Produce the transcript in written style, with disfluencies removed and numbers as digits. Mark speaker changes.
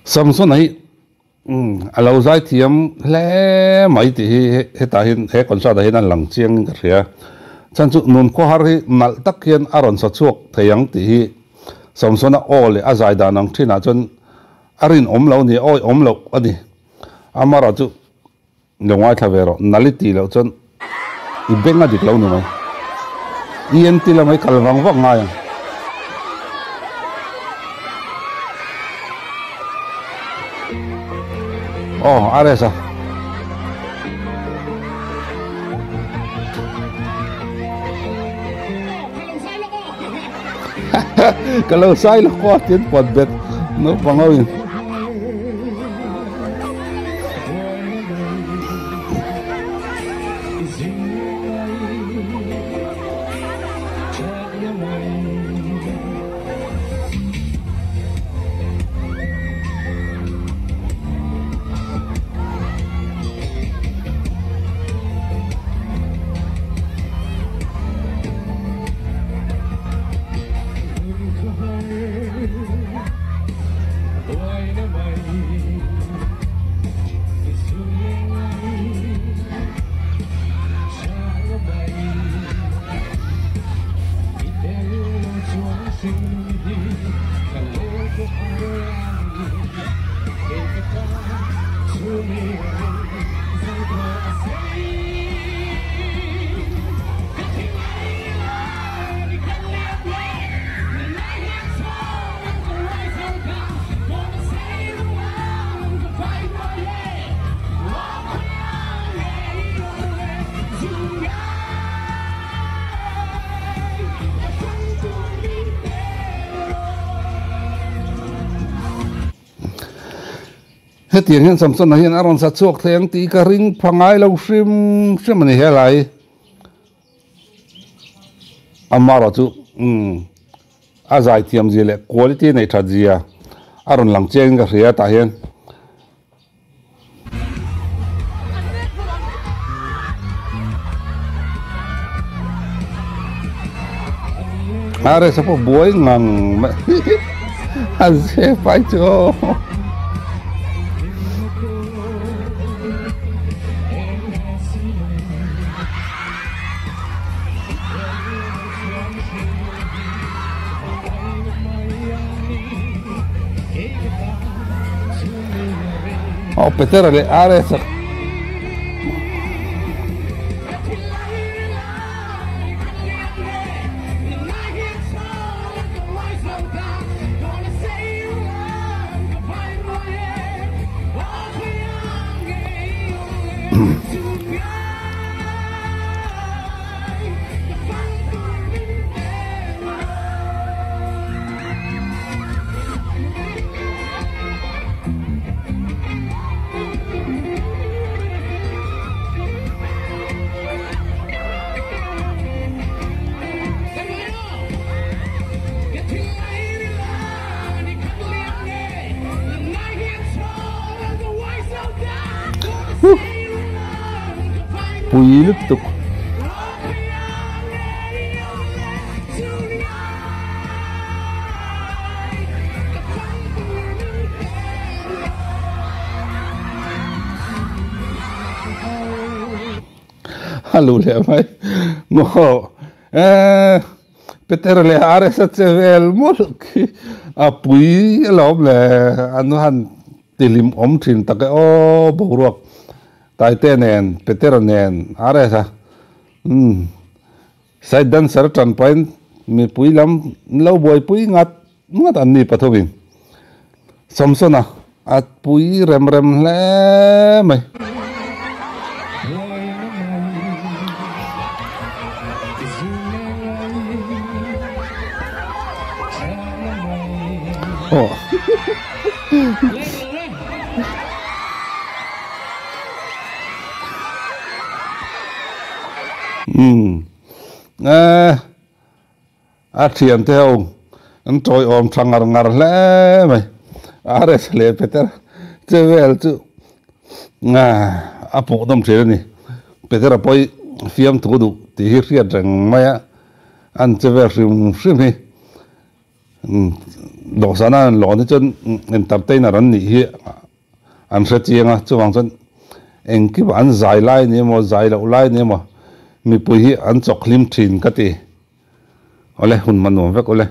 Speaker 1: Samsona hi a lo zaithiam hle mai tih hi hetah hian he concert ah hian a lang chiang in ka hria. Chhan chu nun khawhar hi nalh tak hian a rawn sa chhuak thei ang tih hi Samsona aw leh a zai dan ang thinah chuan a rinawm lo a ni, a awihawm loh a ni. Amaherawhchu chu Lo ngaithla ve rawh, nali tih loh chuan i beng a dik lo ni mai. ENT lamah i kal vang vang ngai ang. Aw, RS a. Ka lo sai lawk aw tiin pawt bet naupang ho in. Hetiang hian Samsona hian a rawn sa chhuak thei ang tih ka ring pha ngai lo hrim hrim a ni helai. Amaherawh chu umm a zaithiam zia leh quality neih that zia a rawn lang chiang in ka hria tah hian. RS a pawh buai ngang mai a zep ai chu aw. Aw Petera leh RS a. Pui lutuk. A lu leh mai maw eh Peter leh RS a che vel mawlh khi a pui alawm le an han ti hlim awm thin tak e aw boruak Taite nen Petera nen RS a umm side dancer tan pahin mipui lam an lo buaipui ngat ngat an ni pathumin Samsona a pui rem rem hle mai. Aw. Umm eh a thian te ho an tawiawm tha ngar ngar hle mai RS leh Peter che vel chu a pawh dawm thin a ni Peter a pawi fiamthu duh tih hi hriat reng mai a an che vel hrim hrim hi. Dawhsana an lawn hi chuan entertainer an nih hi an hre chiang a, chuvang chuan engkim an zai lai ni emaw zai loh lai ni emaw mipui hi an chawk hlim thin ka ti. Awle hun hma nuam vek awle.